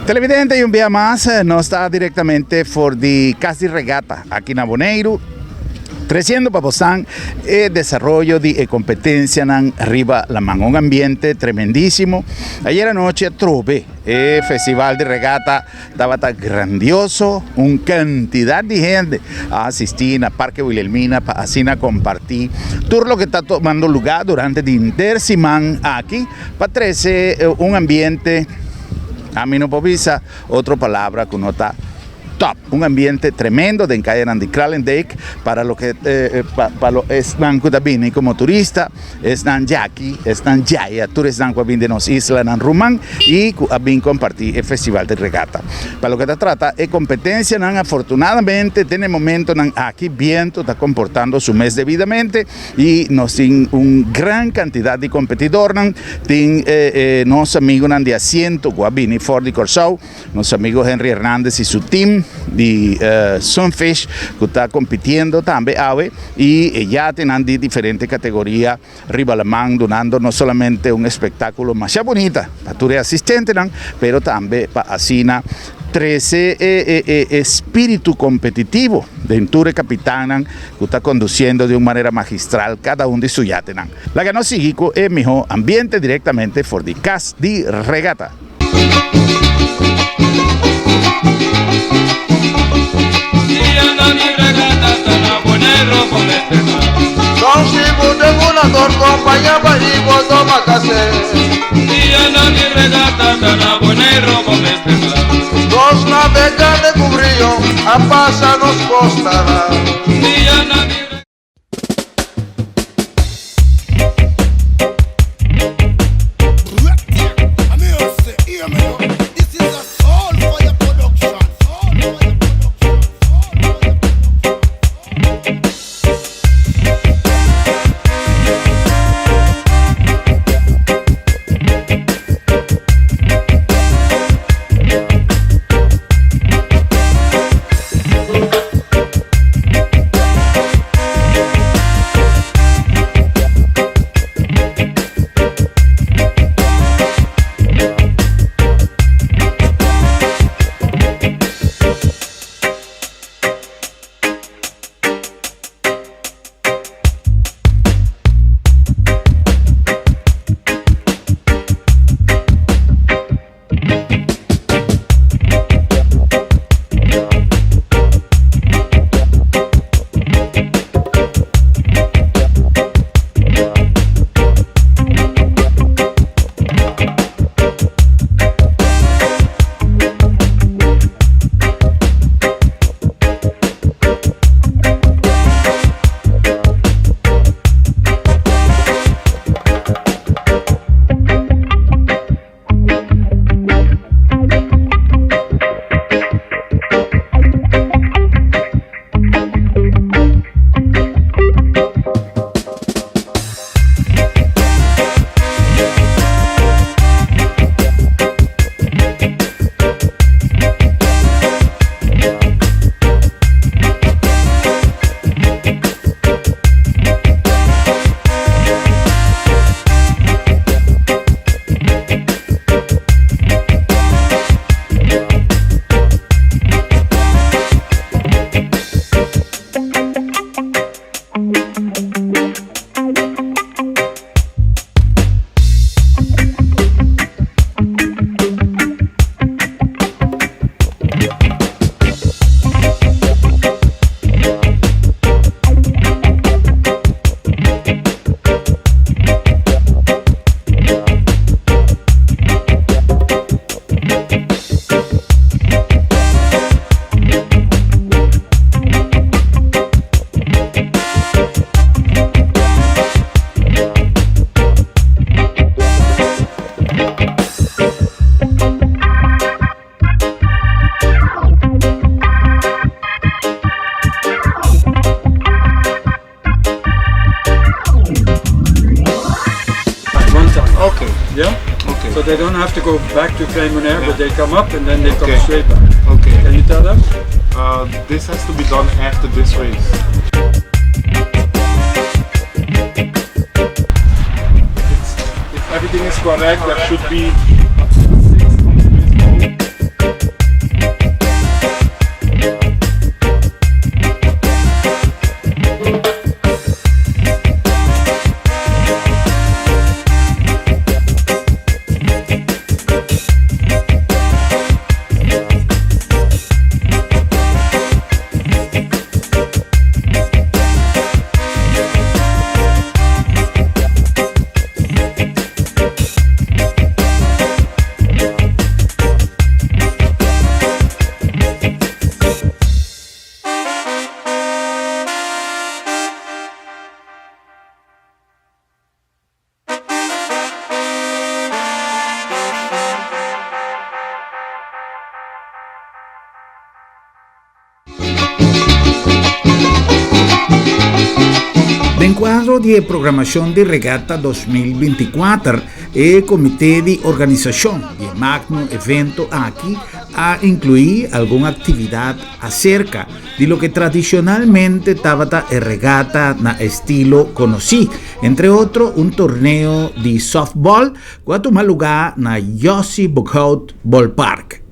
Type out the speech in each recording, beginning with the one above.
Televidente y un bia mas nos ta directamente for di Cas di Regata aki na Boneiru treciendo pa bosan e desaroyo di e competencianan riba laman. Un ambiente tremendisimo. Ayer anochi atrobe e festival di regata Tabata grandioso, un cantidad di hende a asisti na Parke Wilhelmina pa asina comparti tur loke ta tomando luga durante di henter siman aki pa trece un ambiente, ami no por bisa otro palabra cu no ta top, un ambiente tremendo den cayanan di Kralendijk para loke pa lo esnan cu ta bini como turista. Esnan djaki, esnan djaya, tur esnan ku a bin di nos islanan ruman i ku a bin kompartí e festival di regata. Pa loke ta trata e kompetensianan, afortunadamente den e momentonan aki bientu ta komportando su mes debidamente i nos tin un gran kantidat di kompetidornan. Tin nos amigunan di Asiento ku a bini for di Kòrsou. Nos amigo Henry Hernandez y su team di Sunfish cu ta compitiendo tambe awe y e yatenan di diferente categoria riba laman dunando no solamente un espectaculo masha bunita pa tur e asistentenan pero tambe pa asina trece e espiritu competitivo den tur e capitannan cu ta conduciendo di un manera magistral cada un di su yatenan. Laga nos sigui cu e miho ambiente directamente for di Cas di Regata. One time. Okay. Yeah? Okay. So they don't have to go back to Klein Bonaire, but they come up and then they come Okay. straight back. Okay. Can you tell them? This has to be done after this race. It's, if everything is correct, there should be six on this boat. kuadro di e programashon di Regata 2024, e komité di organisashon di e magno evento aki a inkluí algun aktividat aserka di loke tradishonalmente tabata e regata na estilo konosí, entre otro un torneo di sòftbòl ku a tuma lugá na Yossi Boekhout Ballpark.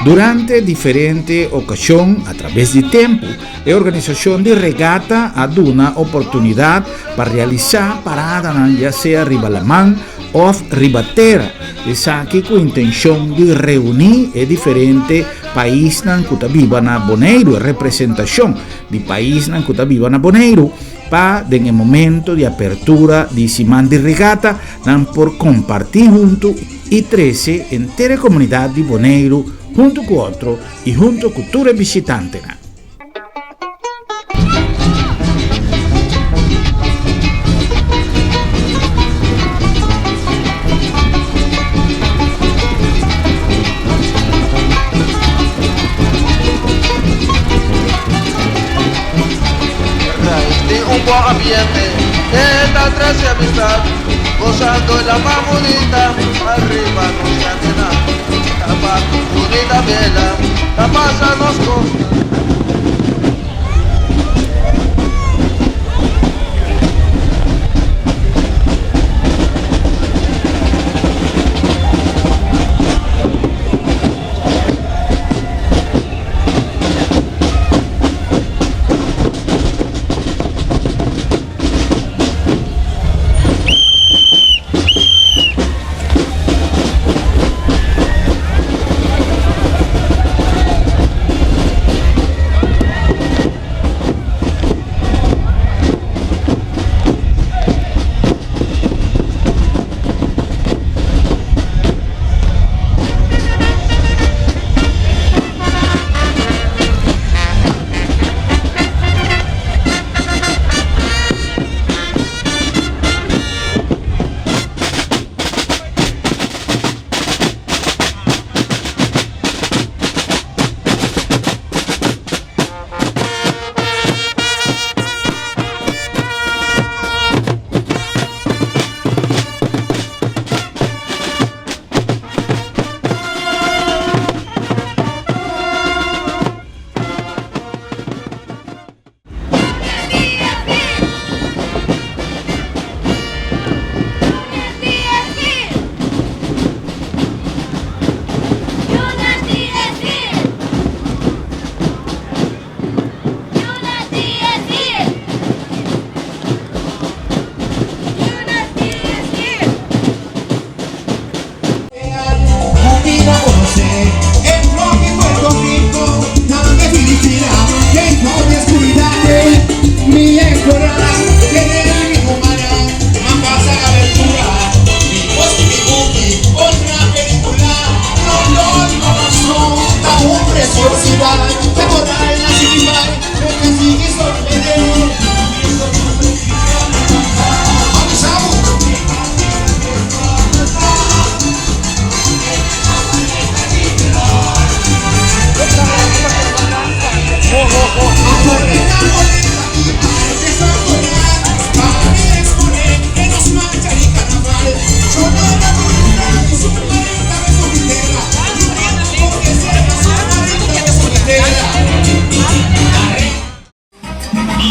Durante diferente okashon atrabes di tempu, e organisashon di regata a duna oportunidat pa realisá paradanan ya sea riba laman òf riba tera, esaki ku intenshon di reuní e diferente paisnan ku ta biba na Boneiru, e representashon di paisnan ku ta biba na Boneiru, pa den e momento di apertura di siman di regata nan por kompartí huntu i trese henter e komunidat di Boneiru huntu ku otro i huntu ku tur e bishitantenan. Tin un bon ambiente, e ta trece amistad, gozando la mas bonita, arriba nos camina, ta bonita bela, ta pasa nos costa.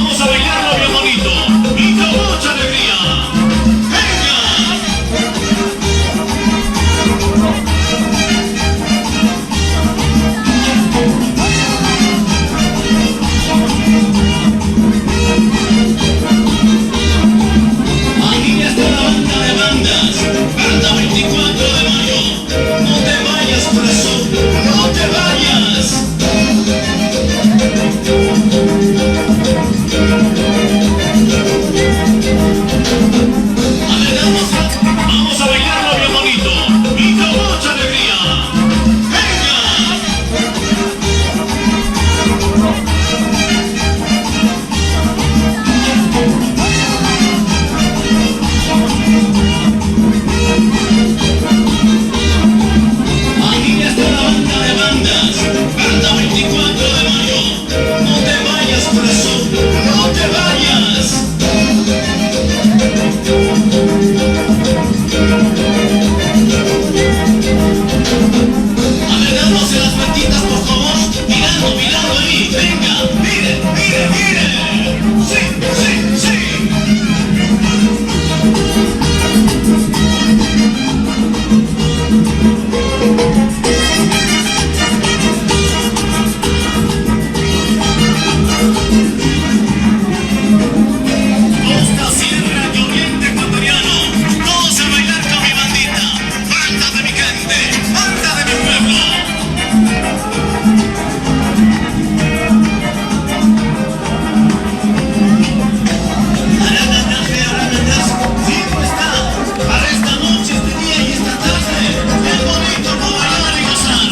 Vamos a bailarlo bien bonito y con mucha alegría. ¡Venga! Aquí está la banda de bandas, banda 24 de mayo. No te vayas, corazón, no te vayas. A ver, vamos a bailarlo bien bonito y con mucha alegría. ¡Venga! Aquí está la banda de bandas, banda 24 de mayo. No te vayas, corazón, no te vayas. A ver, dándose las vueltitas, por favor. Mirando, mirando ahí. Venga, mire, mire, mire. Sí, sí, sí. Costa, Sierra y Oriente Ecuatoriano. Todos a bailar con mi bandita. Banda de mi gente, banda de mi pueblo. Tiempo está para esta noche, este día y esta tarde. Es bonito no bailar y gozar.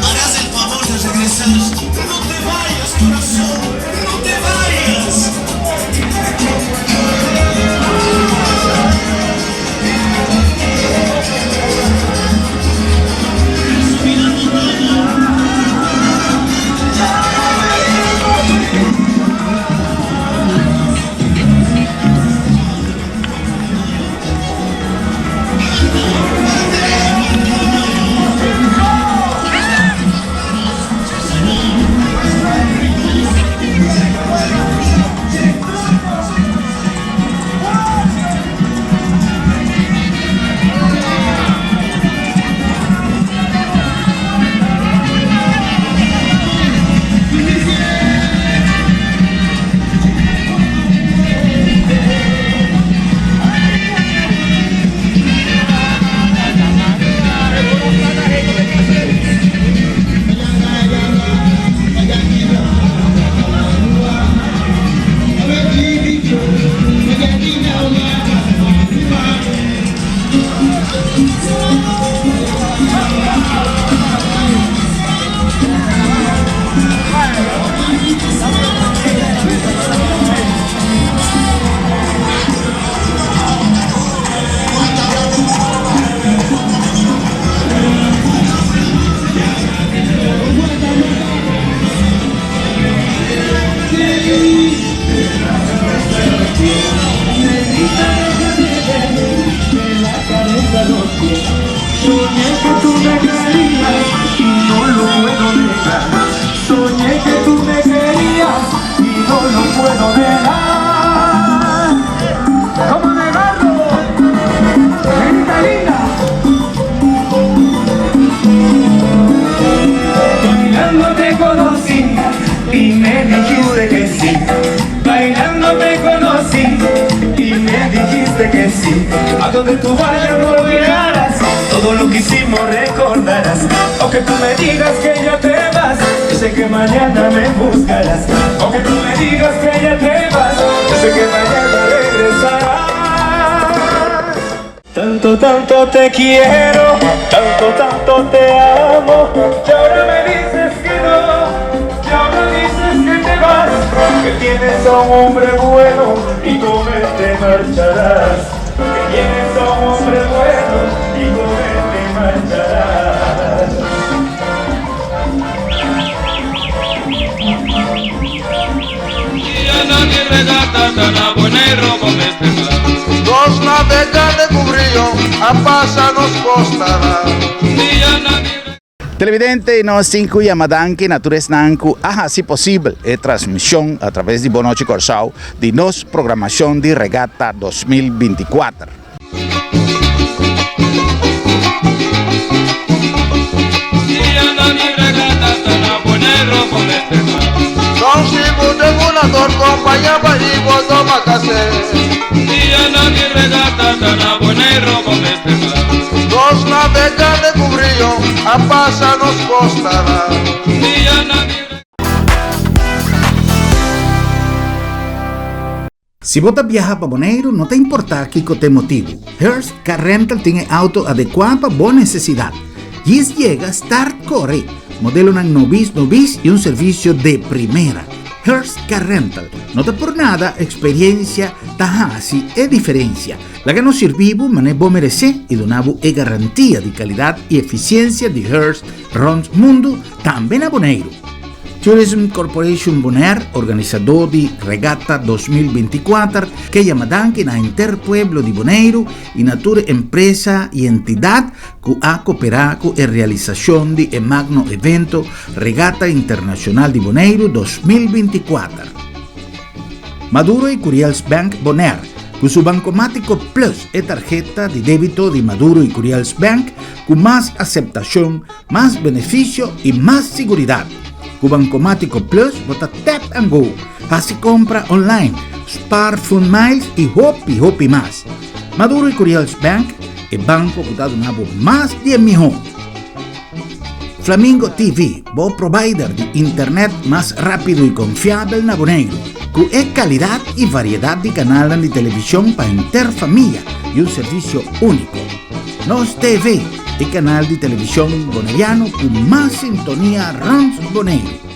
Harás el favor de regresar. No te vayas, corazón. No te vayas. Mirando todo. Soñé que tú me querías y no lo puedo negar. Soñé que tú me querías y no lo puedo negar. ¿Cómo negarlo? Negrita linda. Bailando te conocí y me dijiste que sí. Bailando te conocí y me dijiste que sí. A donde tú vayas no olvidarás todo lo que hicimos recordarás. Aunque tú me digas que ya te vas, yo sé que mañana me buscarás. Aunque tú me digas que ya te vas, yo sé que mañana regresarás. Tanto, tanto te quiero, tanto, tanto te amo. Y ahora me dices que no, y ahora dices que te vas, que tienes a un hombre bueno y con él te marcharás. Que tienes a un hombre bueno y con él te marcharás. regata ta na Boneiru bo mester ta. Nos navegante ku brio a pasa nos kostará. Dia na mi. Televidente, nos tin ku yama danki na tur esnan ku a hasi posibel e transmishon a traves di Bon Nochi Kòrsou di nos programashon di Regata 2024. Si bo ta biaha pa Boneiru, no ta importá kiko ta e motibu. Hertz Car Rental tin e auto adekuá pa bo nesesidat. Djis yega, start kore! Modelonan nobis nobis i un servisio de primera. Hertz Car Rental. No ta por nada eksperensia ta hasi e diferensia. Laga nos sirbi bo manera bo meresé i duna bo e garantia di kalidat i efisiensia di Hertz rònt mundu, tambe na Boneiru. Tourism Corporation Bonaire, organisadó di Regata 2024, ke yama danki na henter pueblo di Boneiru i na tur empresa i entidat ku a koperá ku e realisashon di e magno evento Regata Internashonal di Boneiru 2024. Maduro i Curiels Bank Bonaire, ku su Bankomátiko Plus, e tarheta di débito di Maduro i Curiels Bank ku mas aseptashon, Mas beneficio y mas siguridad. Cu Bancomático Plus bo ta tap and go, haci compra online, spaar fun miles y hopi hopi mas. Maduro y Curiels Bank, e banco cu ta duna bo mas di e miho. Flamingo TV, bo provider di internet mas rapido y confiabel na Boneiru, cu e calidad y variedad di canalnan di television pa henter famia y un servicio unico. Nos TV, e kanal di televishon boneriano ku mas sintonia rònt Boneiru.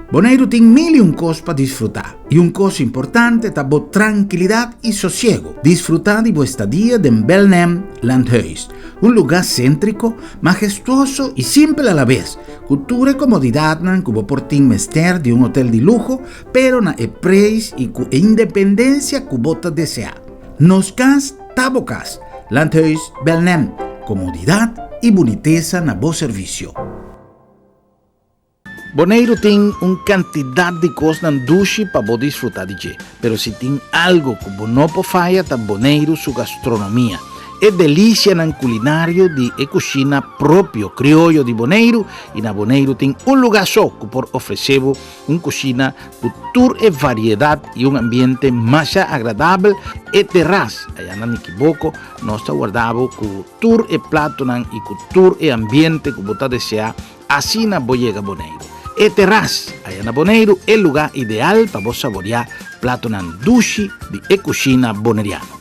Boneiru tin mil i un kos pa disfrutá, i un kos importante ta bo trankilidat i sosiego. Disfrutá di bo estadia den Belnem Landhuis, un lugá séntriko, mahestuoso i simpel alabes, ku tur e komodidatnan ku bo por tin mester di un hotel di luho, pero na e preis i ku e independensia ku bo ta deseá. Nos kas ta bo kas. Landhuis Belnem, komodidat i bunitesa na bo servisio. Boneiru tin un kantidat di kosnan dushi pa bo disfrutá di dje, pero si tin algu ku bo no por faya ta Boneiru su gastronomia. E delisianan kulinario di e kushina propio krioyo di Boneiru i na Boneiru tin un lugá so ku por ofresé bo Un kushina ku tur e variedat i un ambiente masha agradabel, e terras, aya na Nikiboko, nos ta warda bo ku tur e platonan i ku tur e ambiente ku bo ta deseá, asina bo yega Boneiru. E terras, aya na Boneiru, e lugá ideal pa bo saboriá platonan dushi di e kushina boneriano.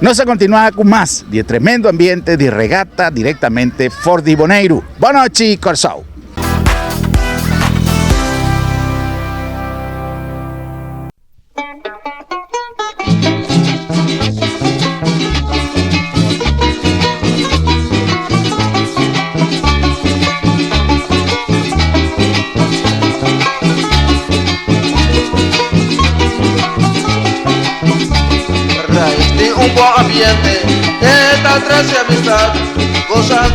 Nos a continua cu mas di e tremendo ambiente di regata directamente for di Boneiru. Bon nochi, Corsou!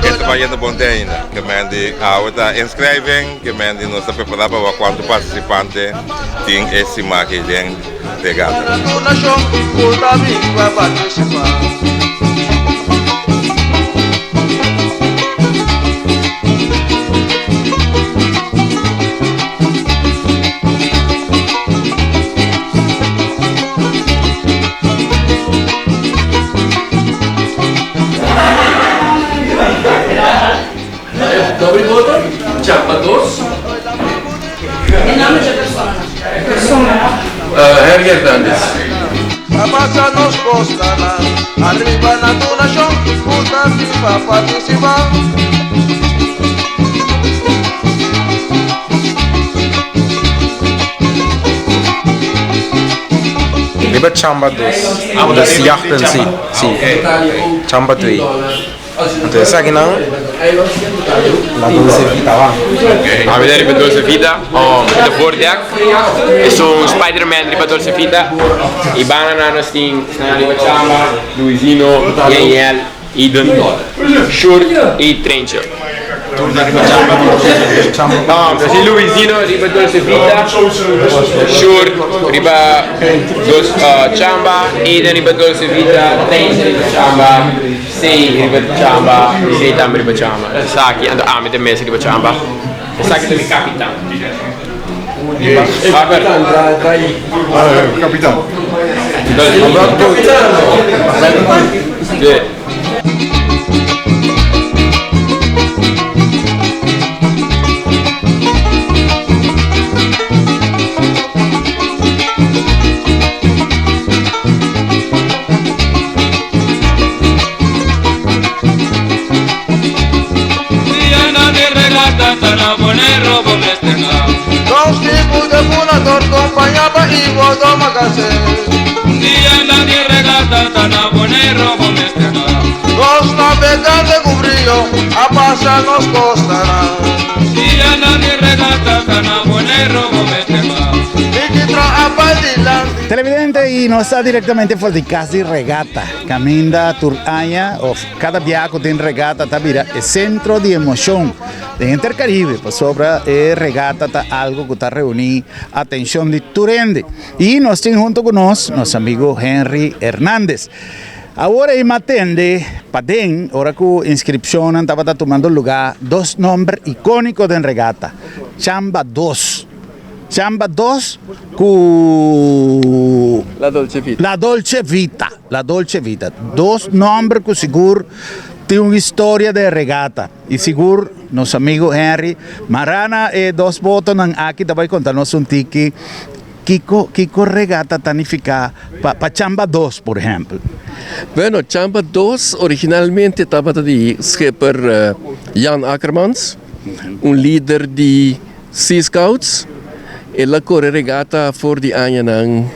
E ta bayendo bon te ainda. Ke men di awe ta inschrijving, ke men di nos ta prepara pa wak kuantu partisipante tin e siman aki den regata. Dobre boto, chapa dos. Henry Hernandez. Riba chamba dos, dos jachten si, si, chamba twee. Anto esakinan. La Dolce Vita wa. Ami ta riba Dolce Vita, e ta voordek, esun Spiderman riba Dolce Vita y banda nan nos tin esnan riba Chamba, Luisino, Yeniel, Eden, Sjoerd y Treintje. Tur ta riba Chamba. Nos tin Luisino riba Dolce Vita, Sjoerd riba Chamba, Eden riba Dolce Vita, Treintje riba Chamba. Sei riba chamba, sei tambe riba chamba. Esaki, anto ami ta mes riba chamba. Esaki ta mi kapitan. Kapitan. Dos tipos de fundador compañaba y bordo Los navegantes cubrío a pasar nos costará. Televidente y nos ta directamente for di cas di regata. Caminda tur aña of cada bia cu tin regata ta bira e centro di emocion den henter Caribe pasobra e regata ta algo cu ta reuni atencion di tur hende. Y nos tin hunto cu nos nos amigo Henry Hernandez. Awor ey matende paden ora cu inscripcionnan tabata tumando lugar dos nomber iconico den regata, Chamba dos. Chamba dos ku. La Dolce Vita. La Dolce Vita, La Dolce Vita. Dos nomber ku sigur tin un historia den regata. I sigur nos amigo Henry Marana e dos botonan aki ta bai konta nos un tiki kiko kiko regata ta nifiká pa pa Chamba dos por ehèmpel. Bueno, Chamba dos originalmente tabata di schipper Jan Akkermans, un lider di. Sea Scouts, el a kore regata for di añanan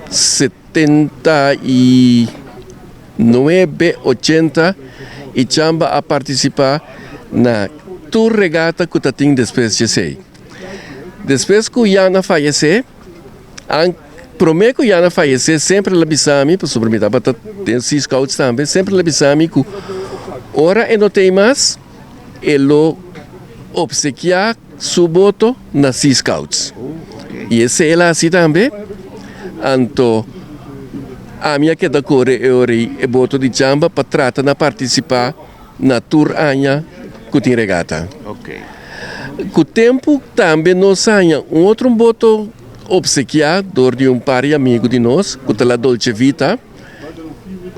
79, 80 i Chamba a partisipá na tur regata ku ta tin despues djesei. Despues ku Jan a fayesé, an promé ku Jan a fayesé semper el a bisa mi, pasobra mi tabata den Sea Scouts tambe, semper el a bisa mi ku ora e no t'ei mas, E lo obsekiá su boto na Sea Scouts. I esei el a hasi tambe. Anto ami a keda kore e ora ei e boto di chamba pa trata na partisipá na tur aña ku tin regata. Ku tempu tambe nos haña un otro boto obsekiá dor di un par di amigu di nos ku ta La Dolce Vita.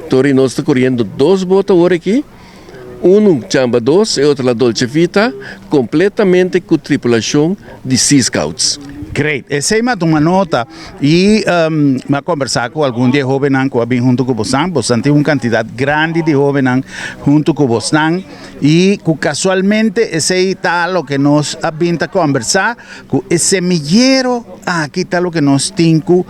Tor i nos ta koriendo dos boto awor aki. Unu chamba dos e otro la Dolce Vita, completamente cu tripulacion di Sea Scouts. Great. Esey mi a tuma nota y mi a conversa cu algun di e hobennan cu a bin hunto cu bosnan. Bosnan tin un cantidad grandi di hobennan hunto cu bosnan y cu casualmente esey ta loke nos a bin ta conversa cu e semillero aki ta loke nos tin cu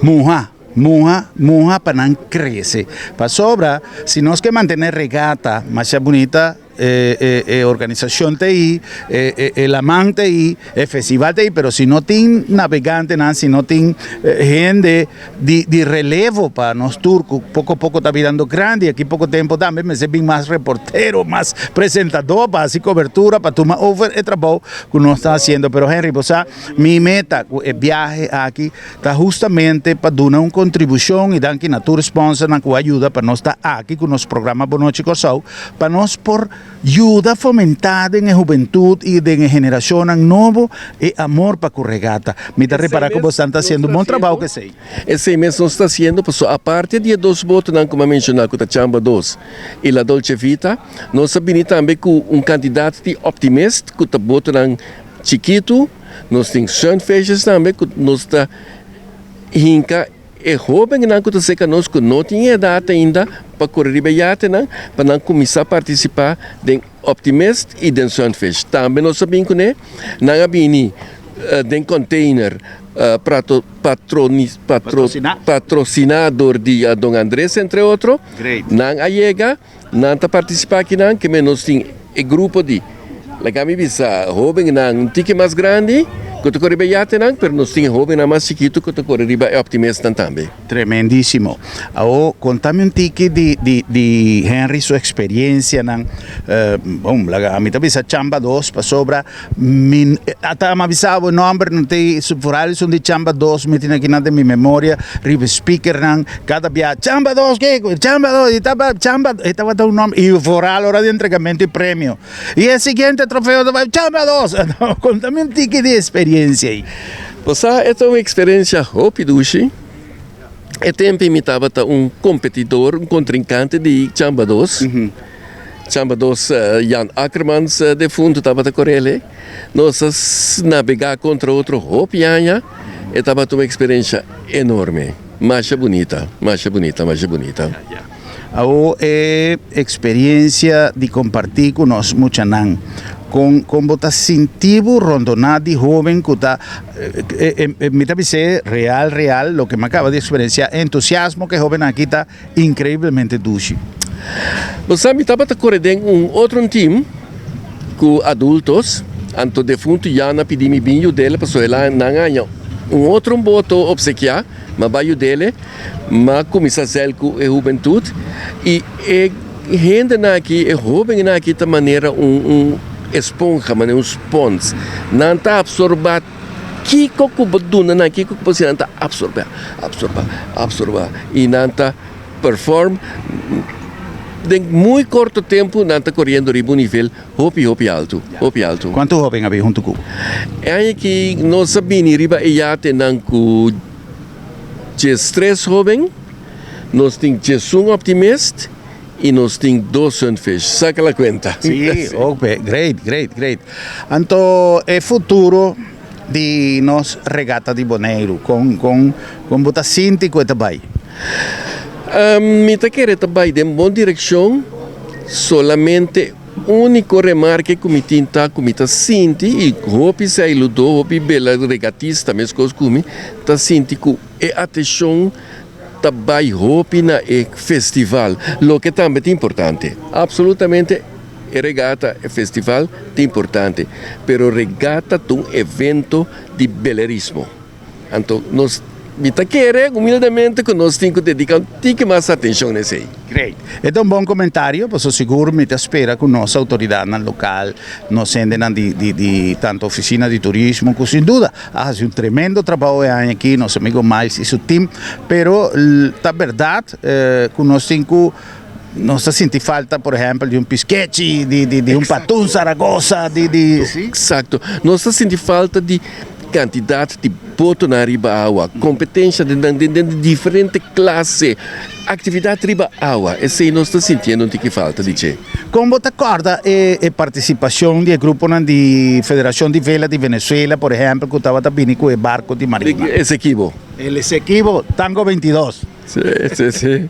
muha. Muha, muha pa nan crece. Pasobra si nos ke mantene regata masha bunita e e e organisacion ta ei, e e e laman ta ei, e festival ta ei, pero si no tin nabegantenan, si no tin hende di di relevo pa nos tur cu poco poco ta birando grandi, aki poco tempo tambe mester bin mas reportero, mas presentador pa haci cobertura, pa tuma over e trabou cu nos ta haciendo. Pero Henry bo sa mi meta cu e biahe aki Ta hustamente pa duna un kontribushon i danki na tur sponsornan ku a yuda pa nos ta aki ku nos programa Bon Nochi Kòrsou pa nos por yuda fomentá den e hubentut i den e generashonnan nobo e amor pa ku regata. Mi ta repará ku bosnan ta hasiendo un bon trabou ku esei. Esei mes nos ta hasiendo pasobra aparte di e dos botonan ku mi a menshoná ku ta Chamba dos i La Dolce Vita nos a bini tambe ku un kantidat di Optimist ku ta botonan chikitu. Nos tin sunfishes tambe ku nos ta hinka e hóbennan ku ta serka nos ku no tin edat ainda pa kore riba e yatenan pa nan kuminsá partisipá den Optimist i den Sunfish. Tambe nos a bin kuné, nan a bini den container patrosiná dor di Don Andres entre otro. Nan a yega, nan ta partisipá akinan, ke men nos tin. e grupo di, laga mi bisa, hóbennan un tiki mas grandi ku ta kore riba e yatenan, pero nos tin e hóbennan mas chikitu ku ta kore riba e Optimistnan tambe. Tremendísimo. Awor, konta mi un tiki di di di Henry su eksperiencianan. Bon, laga mi ta bisa Chamba dos pasobra Mi ata a bisa bo nomber no te vooral esun di chamba dos mi tin akinan den mi memoria riba speakernan cada bia chamba dos ke chamba dos y taba chamba e tabata un nomber y vooral ora di entregamento di premio y e siguiente trofeo ta bai chamba dos conta mi un tiki di experiencia ey. Bo sa e ta un experiencia hopi dushi e tempo mi tabata un competidor un contrincante di chamba dos. Chamba dos Jan Akkermans defuntu tabata korele. Nos a nabegá kontra otro hopi aña. E tabata un eksperensha enorme. Masha bunita, masha bunita, masha bunita. Awor e eksperensia di kompartí ku nos muchanan, kon kon bo ta sinti bo rondoná di hóben ku ta, mi ta bis'é real real loke mi a kaba di eksperensiá, e entusiasmo ku e hóbennan aki ta Increiblemente dushi. Bo sa mi tabata kore den un otro team ku adultos, anto defuntu Jan a pidi mi bin yud'el pasobra el a nan haña un otro boto opsekiá, mi a bai yud'el, mi a kuminsá sel ku e hubentut i e hendenan aki, e hóbennan aki ta manera un un esponha, manera un spons, nan ta apsorbá. Kiko ku bo duna nan, kiko ku bo hasi nan ta apsorbá, apsorbá, apsorbá i nan ta perform den muy korto tempu nan ta koriendo riba un nivel hopi hopi altu, hopi altu. Kuantu hoben a bin huntu ku bo? E aña aki nos a bini riba e yatenan ku diestres hoben, nos tin diesun optimist i nos tin dos sunfish. Saka la kuenta. Sí, oke, great, great, great. Anto e futuro di nos regata di Boneiru, kon, kon, kon bo ta sinti ku e ta bai? Mi ta kere ta bai den bon direkshon, solamente úniko remarke ku mi tin ta ku mi ta sinti i hopi sailudó, hopi bela regatista meskos ku mi, ta sinti ku e atenshon ta bai hopi na e festival, loke tambe ta importante. Absolutamente e regata, e festival ta importante, pero regata ta un evento di belerismo. Anto nos, mi ta kere humildemente ku nos tin ku dedica un tiki mas atencion na esei. Great. E ta un bon comentario, pasobra sigur mi ta spera ku nos autoridadnan local, nos hendenan di di di tanto oficina di turismo ku sin duda a hasi un tremendo trabou e aña aki, nos amigo Miles y su team, pero ta berdad ku nos tin ku nos ta sinti falta por ehempel di un piskechi, di di di un patun Zaragoza, di di si. Exacto, nos ta sinti falta di kantidat di botonan riba awa, kompetensha den den den diferente klase. Actividad riba awa, esey nos ta sintiendo un tiki falta di dje. Con bo ta corda e e participacion di e gruponan di Federacion di Vela di Venezuela, por ehempel, cu tabata bini cu e barco di marina? Esequibo. El Esequibo, Tango 22. Si, si, si.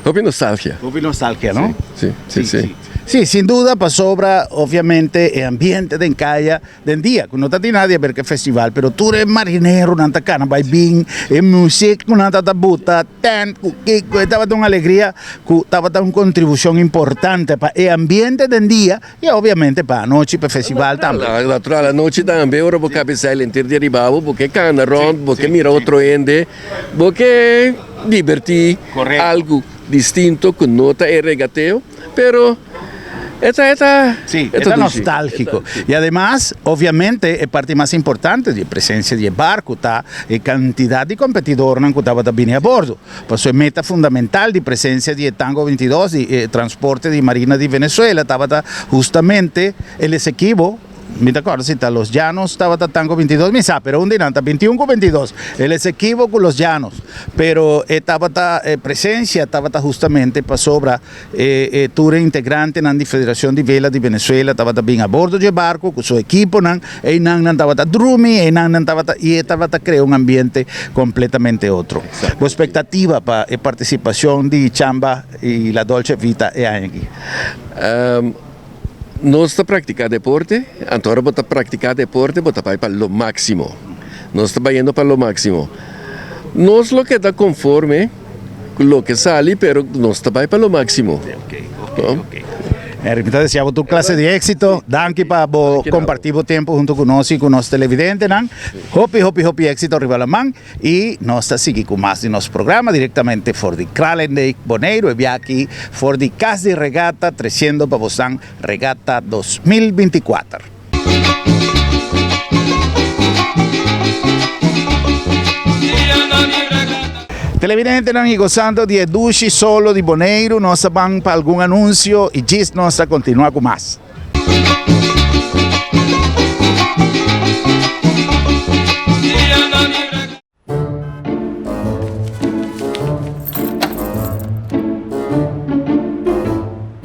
Hopi nostalgia. Hopi nostalgia, no? Si, si, si. Si, sin duda, pasobra obviamente e ambiente den caya Den dia ku no ta tin nada di haber ku e festival, pero tur e marineronan ta kana bai bin, e music ku nan ta ta buta, tent ku kiko, e tabata un alegria ku tabata un kontribushon importante pa e ambiente den dia i obviamente pa anochi pa e festival tambe. Natural, anochi tambe ora bo kabesá e lenter di ariba bo, bo ke kana rònt, bo ke mira otro hende, bo ke dibertí algu distinto ku no ta e regateo, pero. E ta, e ta, Sí, e ta nostálgico. Y ademas, obviamente, e parti mas importante di e presencia di e barco ta e cantidad di competidornan cu tabata bini a bordo. Pasobra e meta fundamental di presencia di e Tango 22, di e transporte di marina di Venezuela, tabata justamente el Esequibo, Mi ta kòrda si ta Los Llanos tabata tango bintidos, mi sa, pero un di nan ta bintiun ku bintidos. El Esequibo ku Los Llanos. Pero e tabata, e presencia tabata hustamente pasobra e e tur e integrantenan di Federacion di Vela di Venezuela tabata bin a bordo dje barco ku su ekiponan, einan nan tabata drumi, einan nan tabata, i e tabata krea un ambiente completamente otro. Bo expectativa pa e participacion di Chamba i La Dolce Vita e aña aki? Nos ta praktiká deporte, anto ora bo ta praktiká deporte bo ta bai pa lo máksimo. Nos ta bayendo pa lo máksimo. Nos lo keda konforme ku loke sali pero nos ta bai pa lo máksimo. Ok, ok, ok. Henry, mi ta desea bo tur clase di exito. Danki pa bo comparti bo tempo hunto cu nos y cu nos televidentenan. Hopi, hopi, hopi exito riba laman y nos ta sigui cu mas di nos programa directamente for di Kralendijk, Boneiru. E bia aki for di Cas di Regata, treciendo pa bosan Regata 2024. Televidentenan y gozando di e dushi solo di Boneiru, nos ta ban pa algun anuncio y djis nos ta continua cu mas.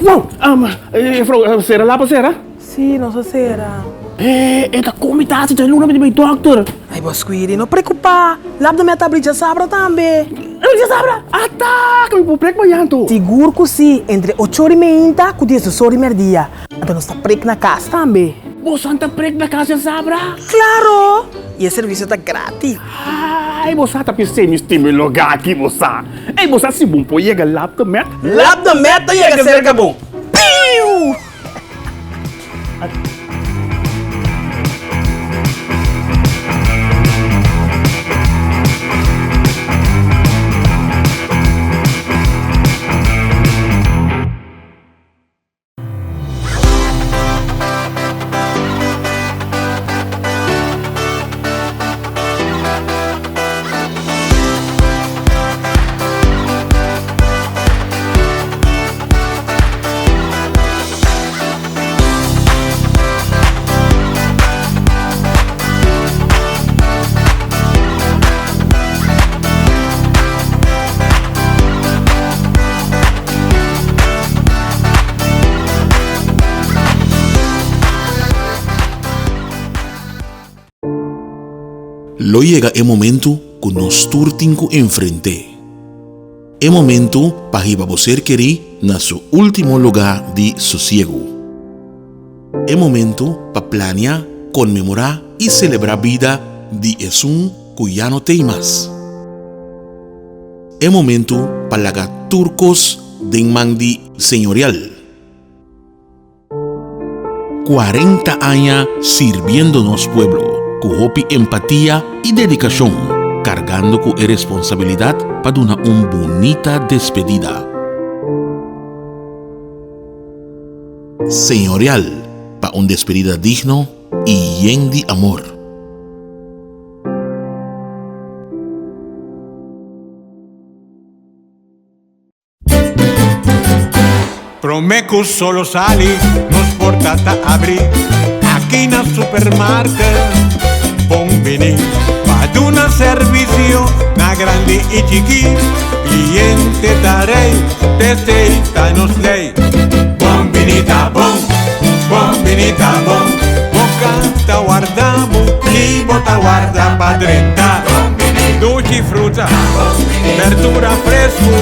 Wow! Juffrouw, sera lapa sera? Sí, nos a sera. Eh, e ta komi tasi dje luna mi di bai dokter. Ai, bo Squiri, no preocupa. Lap de mi a ta abri djasabra tambe. Abri djasabra? Ata! Ke mi por prek mañan anto? Sigur ku si, entre ocho ora i meinta ku diesdos ora i merdia. Anto nos ta prek na kas tambe. Boso ta prek na kas djasabra? Klaro! I e servisio ta gratis. Ai, bo sa ta pis'é mi stima e lugá aki, bo sa. Ei, bo sa si bon por yega Lap de Met? Lap de Met ta yega serka bo. Piu! Lo yega e momentu ku nos tur tin ku enfrent'é. E momentu pa hiba bo ser kerí na su último lugá di sosiegu. E momentu pa plania, konmemorá i selebrá bida di esun ku ya no t'ei mas. E momentu pa laga tur kos den man di Señorial. 40 aña sirbiendo nos pueblo ku hopi empatia i dedikashon, kargando ku e responsabilidat pa duna un bunita despedida. Señorial pa un despedida digno i yen di amor. Prome cu solo sali, nos porta ta abri aki na supermarket. Bon bini pa duna servicio na grandi y chiki. Cliente ta rey, t'esey ta nos ley. Bon bini ta bon, bon bini ta bon. Bo canta warda bo y bo ta warda pa drenta. Duchi fruta, berdura fresco,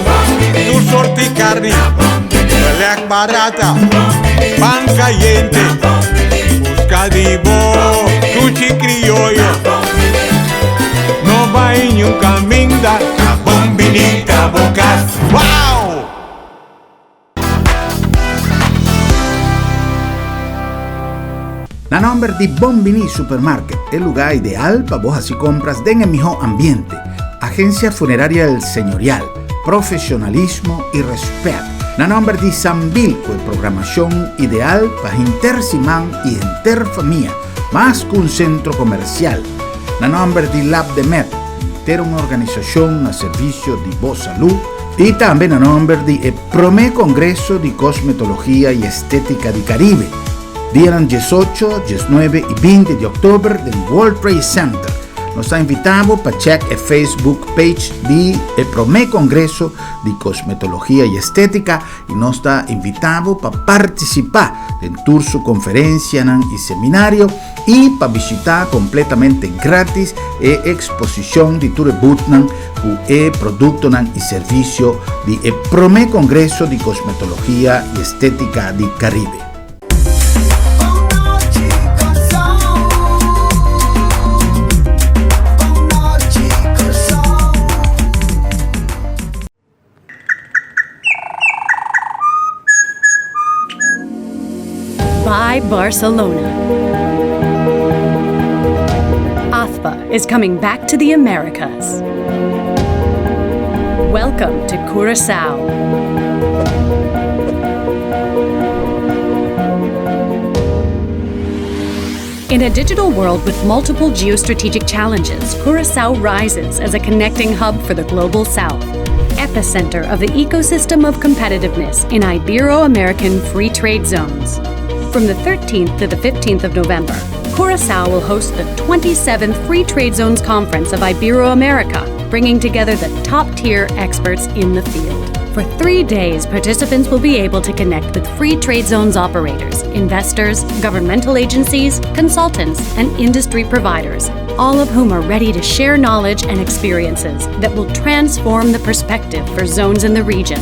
tur sorti carni, beleg barata, pan cayente. Busca di bo duchi crioyo. No bay niun caminda, ta bon bini ta bo cas. Wow! Na nomber di Bon Bini Supermarket, e lugá ideal pa bo hasi kompras den e mihó ambiente. Agencia Funeraria El Señorial, profesionalismo y respet. Na nomber di Sambil ku e programacion ideal pa henter siman y henter famia, mas ku un centro comercial. Na nomber di Lab de Med, henter un organisacion na servicio di bo salud. Y tambe na nomber di e Prome Congreso di Cosmetologia y Estetica di Caribe, dianan diesocho, diesnuebe y binti di october den World Trade Center. Nos ta invita bo pa check e Facebook page di e Prome Congreso di Cosmetologia y Estetica y nos ta invita bo pa participa den tur su conferencianan y seminario y pa bishita completamente gratis e exposicion di tur e boothnan cu e productonan y servicio di e Prome Congreso di Cosmetologia y Estetica di Caribe. Goodbye, Barcelona. AFBA is coming back to the Americas. Welcome to Curacao. In a digital world with multiple geostrategic challenges, Curacao rises as a connecting hub for the global south, epicenter of the ecosystem of competitiveness in Ibero American free trade zones. From the 13th to the 15th of November, Curacao will host the 27th Free Trade Zones Conference of Ibero-America, bringing together the top tier experts in the field. For three days, participants will be able to connect with free trade zones operators, investors, governmental agencies, consultants, and industry providers, all of whom are ready to share knowledge and experiences that will transform the perspective for zones in the region.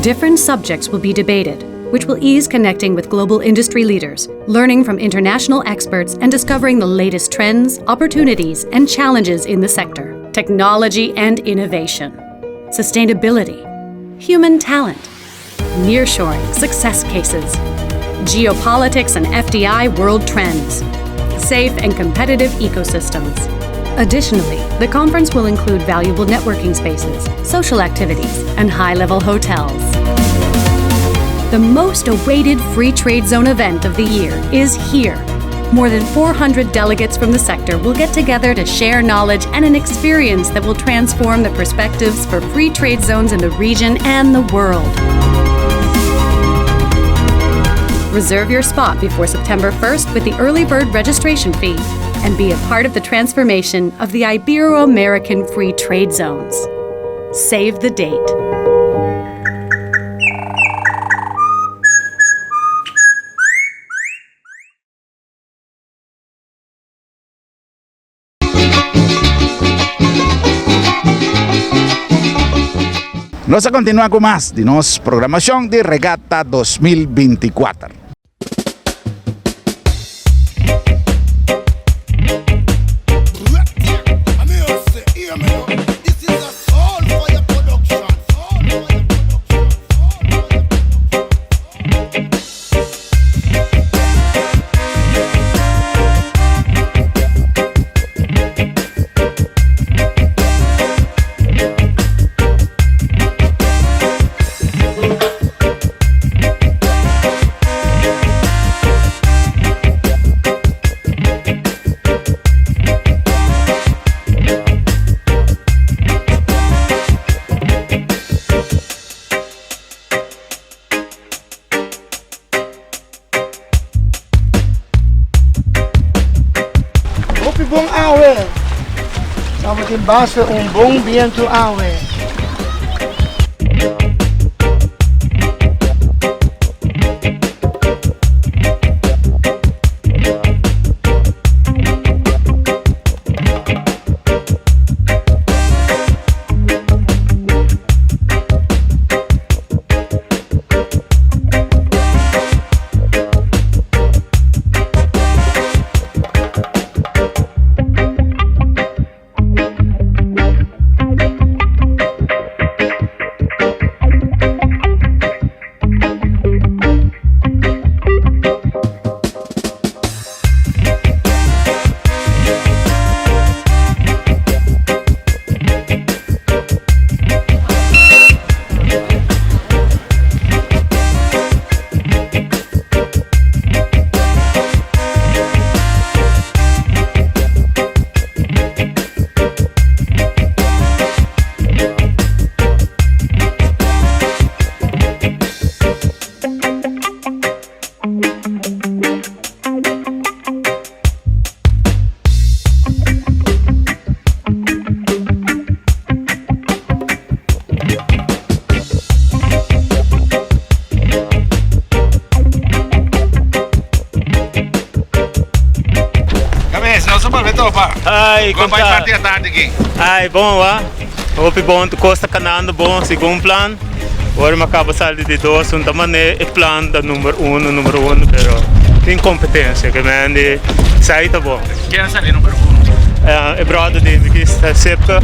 Different subjects will be debated, which will ease connecting with global industry leaders, learning from international experts, and discovering the latest trends, opportunities, and challenges in the sector, technology and innovation, sustainability, human talent, nearshoring success cases, geopolitics and FDI world trends, safe and competitive ecosystems. Additionally, the conference will include valuable networking spaces, social activities, and high level hotels. The most awaited free trade zone event of the year is here. More than 400 delegates from the sector will get together to share knowledge and an experience that will transform the perspectives for free trade zones in the region and the world. Reserve your spot before September 1st with the early bird registration fee and be a part of the transformation of the Ibero American Free Trade Zones. Save the date. Nos a kontinuá ku mas di nos programashon di Regata 2024. Hopi bon awe. Tabatin basta un bon bientu awe. Cabes, nos a bolbe topa. Ai, Con bai parti atardi aki? Ai, bon wa. Hopi bon, tur cos ta canando bon segun plan. Ora mi a caba sali di dos, un ta mane e plan ta number uno, number uno, pero tin competencia, ke men di sai ta bon. Ken a sali number uno? E brother di mi kis Sipke.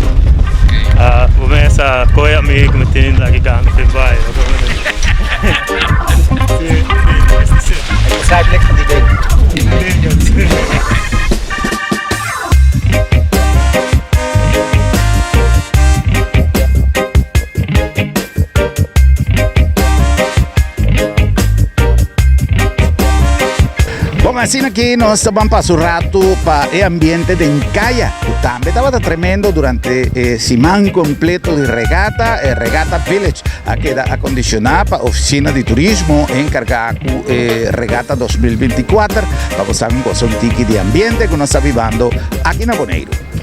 Bo mes a koe amigo mi tin laki gana fin bai. asina aki nos ta ban pasa un ratu pa e ambiente den kaya, ku tambe tabata tremendo durante e siman kompleto di regata. E Regata Village a keda akondishoná pa Ofisina di Turismo enkargá ku e Regata 2024 pa bo sa un gosa un tiki di ambiente ku nos ta bibando aki na Boneiru.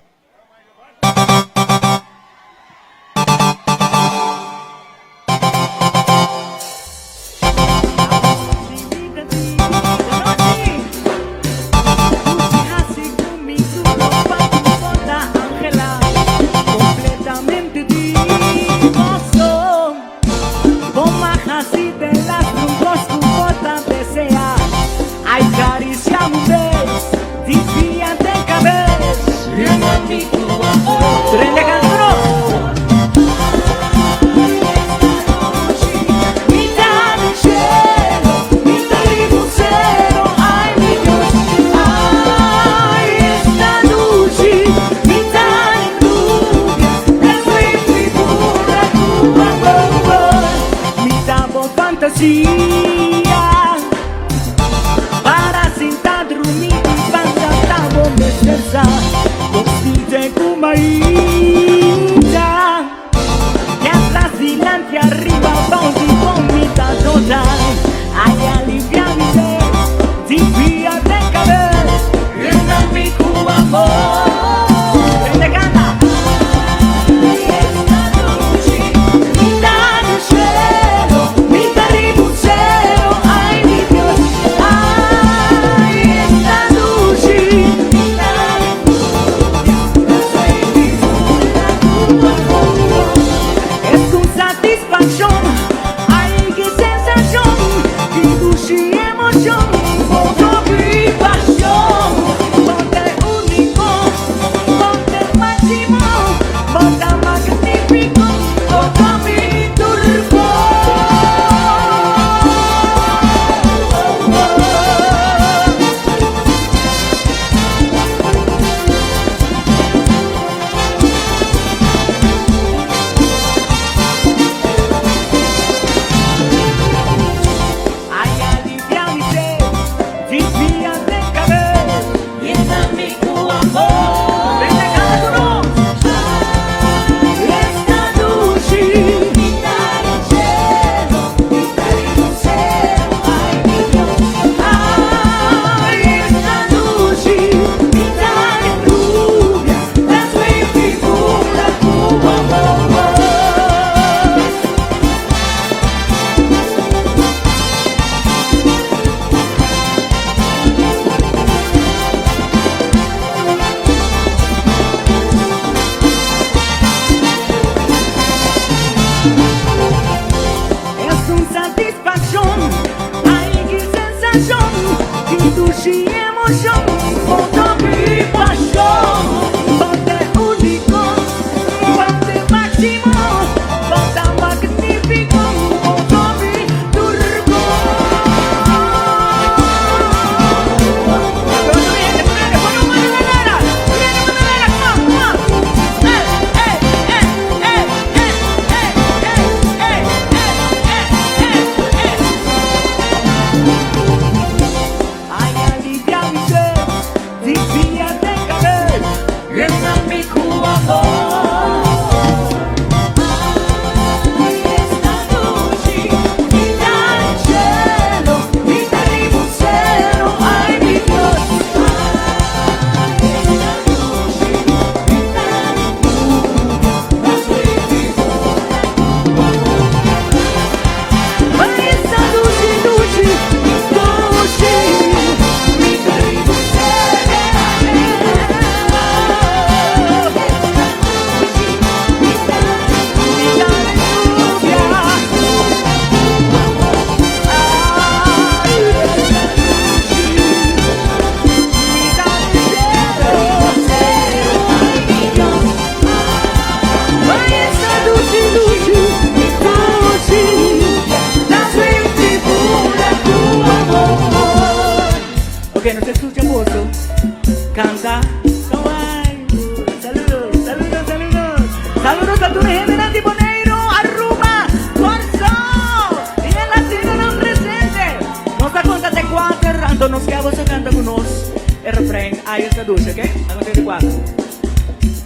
Anto nos ke boso kanta ku nos e refrein Ay esta dushi, ok? Nan ta di kuater.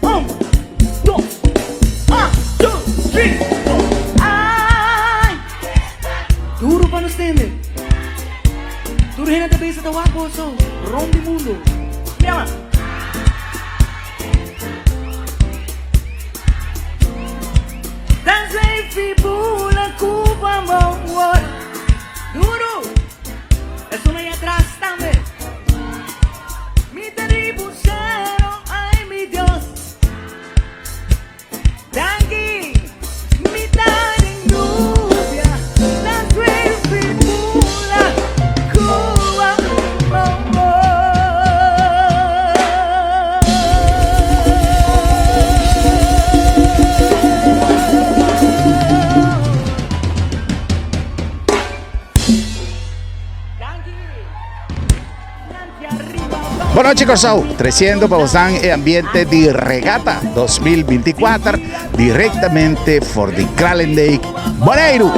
Un, dos, un, two, three, four. Ay! Duru pa nos tende. Tur hende ta bisa ta wak boso rond di mundu. Mira mas. Bon nochi Kòrsou, tresiendo pa bosan e ambiente di Regata 2024 direktamente for di Kralendijk, Boneiru.